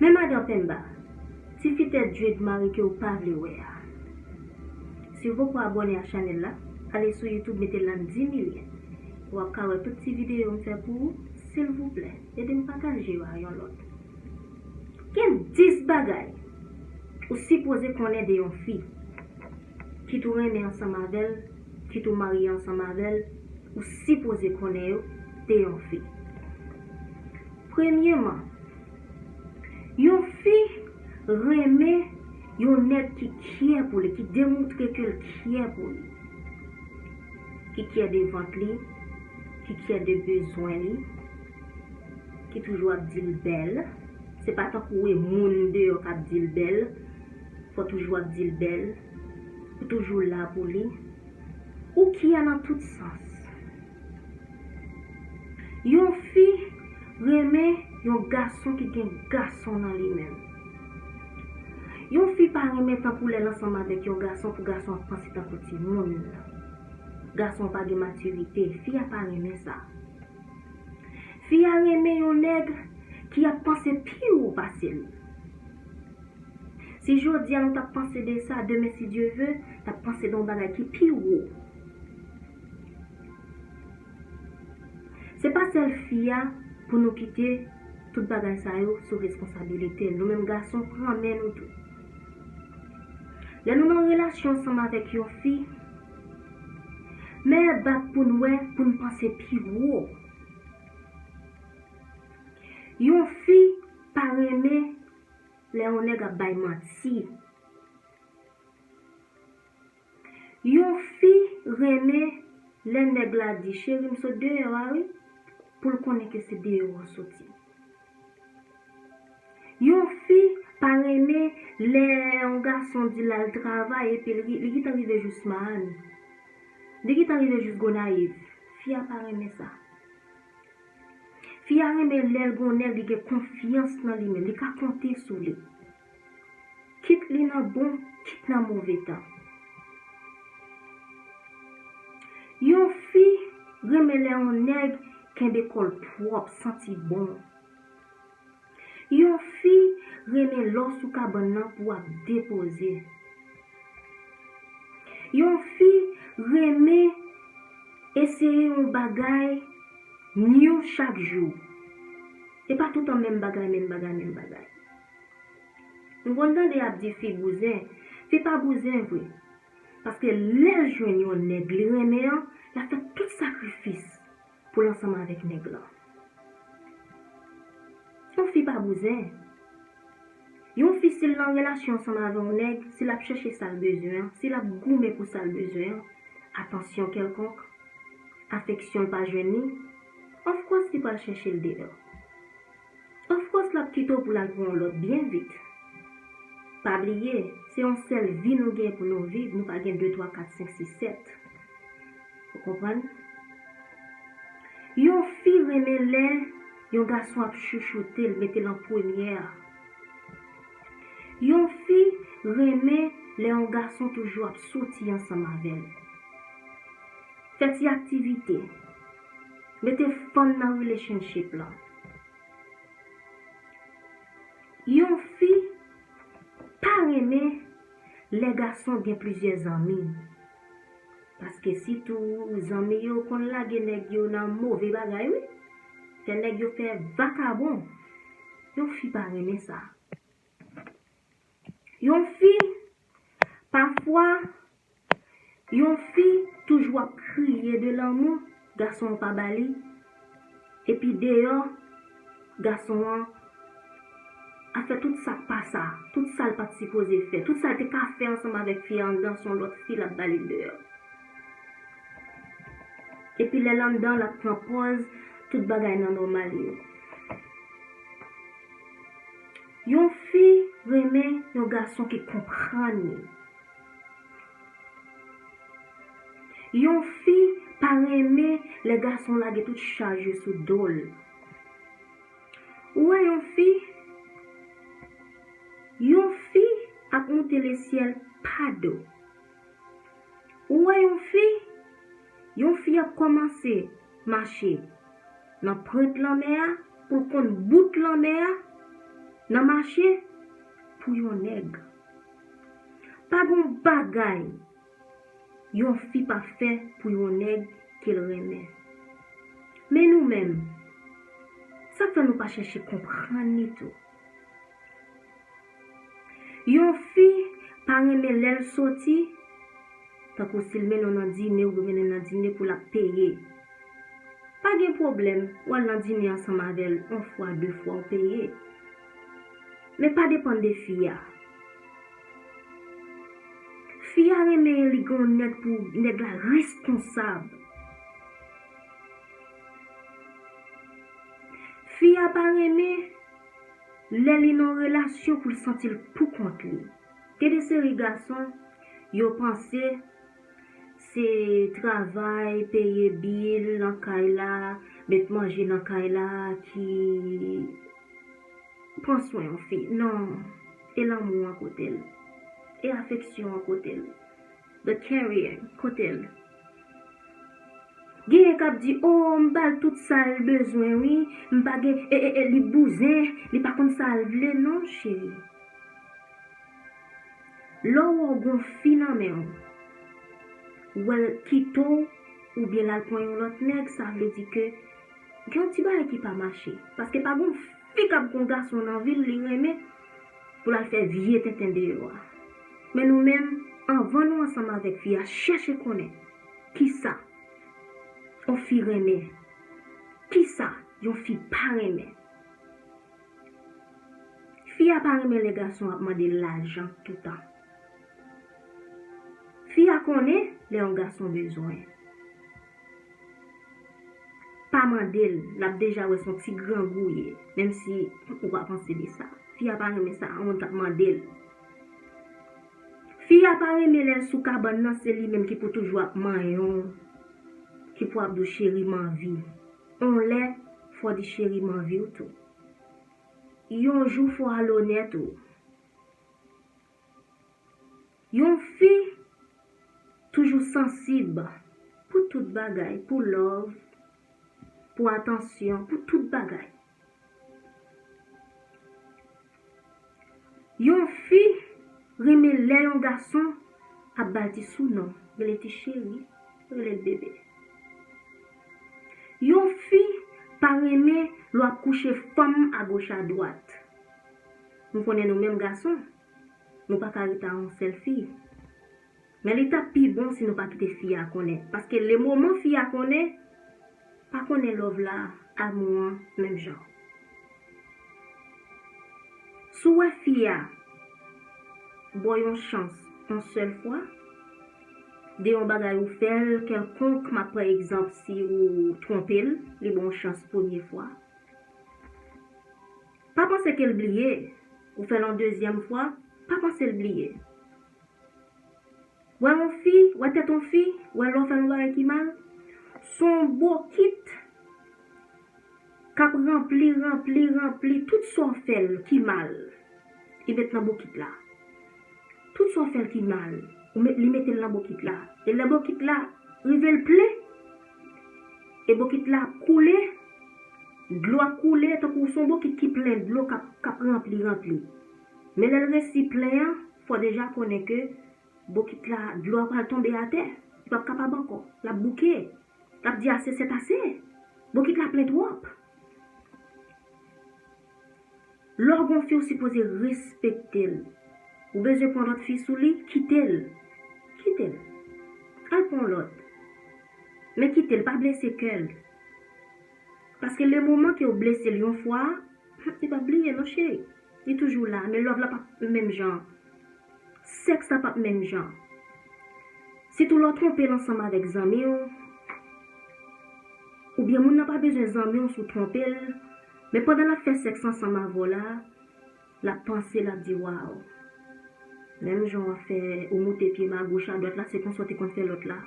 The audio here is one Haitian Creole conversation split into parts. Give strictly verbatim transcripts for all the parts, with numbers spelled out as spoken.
Men madan Pemba, ti fi tèt dread mare ke w pa vle wè a. Si w poko abòne a chanèl la, ale sou YouTube mete Landy Milien. W ap ka wè tout ti videyo m fè pou ou, silvouplè, ede m pataje yo a yon lòt. Gen dis bagay ou sipoze konnen de yon fi. Kit ou renmen ansanm avè l, kit ou marye ansanm avè l, ou sipoze konnen yo de yon fi. Premyeman, yon fi renmen yon nèg ki kyè pou li, ki demontre ke l kyè pou li, ki kyè de vant li, ki kyè de bezwen li, ki toujou ap di l bèl. Se pa tankou e moun deyò k ap di l bèl, fò toujou ap di l bèl, ou toujou la pou li. Ou kyè nan tout sans. Yon fi renmen yon gason ki gen gason nan li menm. Yon fi pa renmen tankou lè l ansanm avèk yon gason pou gason ap panse tankou timoun. Gason pa gen matirite, fi a pa renmen sa. Fi a renmen yon nèg ki ap panse pi wo pase l. Si jodi a nou t ap panse de sa, demen, si Dye ve, n ap panse de yon bagay ki pi wo. Se pa sèl fi a pou nou kite tout bagay sa yo sou responsabilite l. Nou menm gason, pran men nou tou. Lè nou nan relasyon ansanm avèk yon fi, men bat pou n wè, pou n panse pi wo. Yon fi pa renmen lè yon nèg ap bay manti. Yon fi renmen lè nèg la di, "Cheri, m sot deyò a wi," pou l konnen ke se deyò w soti. Yon fi pa renmen lè yon gason di l al travay epi li, li gentan rive jous Miami. Li gentan rive jous Gonayiv. Fi a pa renmen sa. Fi a renmen lè l gon nèg, li gen konfyans nan li menm, li ka konte sou li. Kit li nan bon, kit nan move tan. Yon fi renmen lè yon nèg kenbe kò l pwòp, santi bon. Yon fi renmen lè w sou kabann nan pou w ap depoze. Yon fi renmen eseye yon bagay new chak jou. E pa toutan menm bagay, menm bagay, menm bagay. Nou konn tande y ap di fi bouzen, fi pa bouzen vre. Paske lè l jwenn yon nèg li renmen an, l ap fè tout sakrifis pou l ansanm avèk nèg lan. Yon fi pa bouzen. Yon fi, si l nan relasyon ansanm avè yon nèg, si l ap chèche sa l bezwen an, si l ap goumen pou sa l bezwen an, atansyon kèlkonk, afeksyon l pa jwenn li, of course li pral chèche l deyò. Of course l ap kite w pou l al pran yon lòt byen vit. Pa bliye, se yon sèl vi nou gen pou nou viv, nou pa gen de, twa, kat, senk, sis, sèt. Ou konprann? Yon fi renmen lè yon gason ap chouchoute l, mete l an premyè. Yon fi renmen lè yon gason toujou ap soti ansanm avè l. Fè ti aktivite. Mete fun nan relationship lan. Yon fi pa renmen lè gason gen plizyè zanmi. Paske sitou zanmi yo konn lage nèg yo nan move bagay wi. Fè nèg yo fè vakabon. Yon fi pa renmen sa. Yon fi, pafwa, yon fi toujou ap kriye de lanmou, gason an pa ba li, epi deyò, gason an ap fè tout sa k pa sa, tout sa l pa t sipoze fè, tout sa l te ka fè ansanm avèk fi a anndan, se yon lòt fi l ap ba li l deyò. Epi lè l anndan, l ap pran pòz tout bagay nan nòmal yo. Yon fi renmen yon gason ki konprann li. Yon fi pa renmen lè gason lage tout chaj yo sou do l. Ou wè yon fi, yon fi ap moute lesyèl pa do. Ou wè yon fi, yon fi ap kòmanse mache nan pwent lanmè a, pou l konn bout lanmè a, nan mache pou yon nèg. Pa gen yon bagay yon fi p ap fè pou yon nèg ke l renmen. Men nou menm, sa k fè nou pa chèche konprann li tou? Yon fi pa renmen lè l soti, tankou si l mennen w nan dine oubyen mennen l nan dine pou l ap peye. Pa gen pwoblèm, w al nan dine ansanm avè l yon fwa, de fwa, w peye. Men pa depann de fi a. Fi a renmen li gen yon nèg pou nèg la responsab. Fi a pa renmen lè li nan relasyon pou l santi l pou kont li. Gen de seri gason, yo panse se travay, peye bil nan kay la, met manje nan kay la ki pran swen yon fi. Non, e lanmou an kote l? E afeksyon an kote l? The caring kote l? Genyen k ap di, "O, m ba l tout sa l bezwen, wi. M pa gen, e, e, e, li bouzen, li pa konn sa l vle." Non, cheri. Lè w wè w gen yon fi nan men w, w wè l kite w oubyen l al pran yon lòt nèg, sa vle di ke gen yon ti bagay ki pa mache. Paske pa gen yon fi k ap gen yon gason nan vi l, li renmen pou l al fè vye tenten deyò a. Men nou menm, anvan nou ansanm avèk fi a, chèche konnen kisa yon fi renmen, kisa yon fi pa renmen. Fi a pa renmen lè gason ap mande l lajan toutan. Fi a konnen lè yon gason bezwen. Pa mande l, l ap deja wè se yon ti grangou w ye, menm si ou pa panse de sa. Fi a pa renmen sa, yon moun k ap mande l. Fi a pa renmen lè l sou kabann nan, se li menm ki pou toujou ap manyen w, ki pou ap di w, "Cheri, m anvi." Yon lè, fò w di, "Cheri, m anvi w" tou. Yon jou, fò w al onèt ou. Yon fi toujou sansib pou tout bagay, pou love, pou atansyon, pou tout bagay. Yon fi renmen lè yon gason ap ba l ti sounon, rele ti cheri, rele l bebe. Yon fi pa renmen lè w ap kouche fanm agoch adwat. Nou konnen nou menm gason, nou pa ka rete a yon sèl fi. Men li t ap pi bon si nou pa kite fi a konnen. Paske lemoman fi a konnen, pa konnen love la, amou an, menm jan. Si w wè fi a ba w yon chans yon sèl fwa, de yon bagay ou fè l kèlkonk, m ap pran egzanp si ou twonpe l, li ba w yon chans premye fwa. Pa panse ke l bliye, ou fè l yon dezyèm fwa, pa panse l bliye. Wè yon fi, wè tèt yon fi, wè lè w fè l yon bagay ki mal, se yon bokit k ap ranpli, ranpli, ranpli, tout sa w fè l ki mal, li met nan bokit la. Tout sa w fè l ki mal, ou met, li mete l nan bokit la. E lè bokit la rive l plen, e bokit la ap koule, dlo ap koule, tankou se yon bokit ki plen dlo k ap, k ap ranpli, ranpli. Men lè l resi plen an, fò w deja konnen ke bokit la, dlo a pral tonbe atè. Li p ap kapab ankò. L ap bouke. L ap di, "Ase, sètase. Bokit la plen twòp." Lè w gen yon fi, ou sipoze respekte l. Ou bezwen pran lòt fi sou li, kite l. Kite l. Al pran yon lòt. Men kite l, pa blese kè l. Paske lemoman ke w blese l yon fwa, li p ap bliye non, cheri. Li toujou la, men love la p ap menm jan. Sèks la p ap menm jan. Sitou lè w twonpe l ansanm avèk zanmi w, oubyen moun nan pa bezwen zanmi w si w twonpe l, men pandan l ap fè sèks ansanm avè w la, l ap panse, l ap di, "Waw, menm jan w ap fè, ou moute pye m agoch adwat la, se konsa w te konn fè lòt la.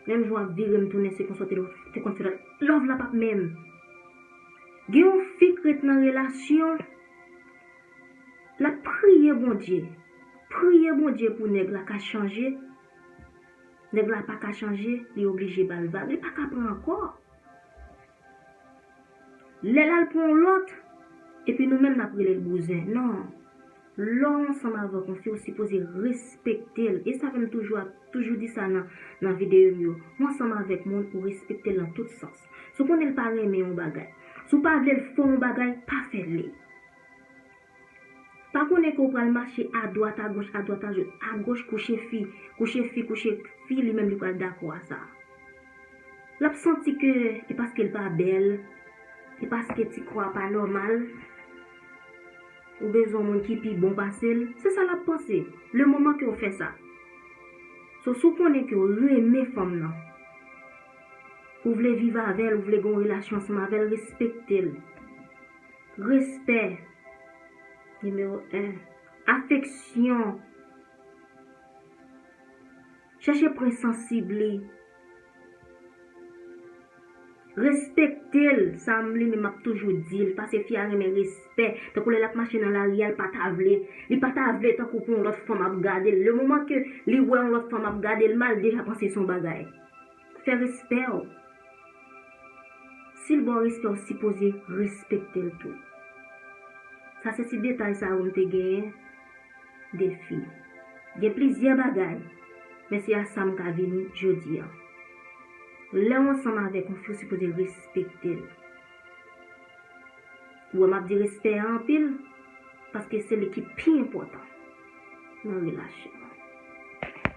Menm jan w ap vire m tounen, se konsa w te, te konn fè lòt." Love la p ap menm. Gen yon fi k ret nan relasyon, l ap priye Bondye. Priye Bondye pou nèg la ka chanje. Nèg la pa ka chanje, li oblije ba l vag. Li pa ka pran ankò. Lè l al pran yon lòt, Epi nou menm n ap rele l bouzen. Non. Lè w ansanm avèk yon fi, ou sipoze respekte l. E sa fè m toujou ap toujou di sa nan, nan videyo m yo. Ou ansanm avèk moun, ou respekte l nan tout sans. Si w konnen l pa renmen yon bagay, si w pa vle l fè yon bagay, pa fè l li. Pa konnen ke w pral mache adwat agoch, adwat agoch, kouche fi, kouche fi, kouche fi, li menm li pral dakò a sa. L ap santi ke e paske l pa bèl, e paske ti kò a pa nòmal, ou bezwen yon moun ki pi bon pase l. Se sa l ap panse, le moman ke w fè sa. So, si w konnen ke w renmen fanm nan, ou vle viv avè l, ou vle gen yon relasyon ansanm avè l, respekte l. Respè. Nimewo en. Afeksyon. Chèche pran sansib li. Respekte l, sa m li menm m ap toujou di l, paske fi a renmen respè. Tankou lè l ap mache nan lari a, l pa ta vle, li pa ta vle tankou pou yon lòt fanm ap gade l. Le moman ke li wè yon lòt fanm ap gade l mal, li deja panse se yon bagay. Fè respè w. Si l ba w respè, w sipoze respekte l tou. Sa se ti detay sa yo m te genyen de fi. Gen plizyè bagay, men se a sa m ka vini jodi a. Lè w ansanm avèk yon fi, w sipoze respekte l. Ou wè m ap di respè a anpil, paske se li ki pi enpòtan nan relasyon.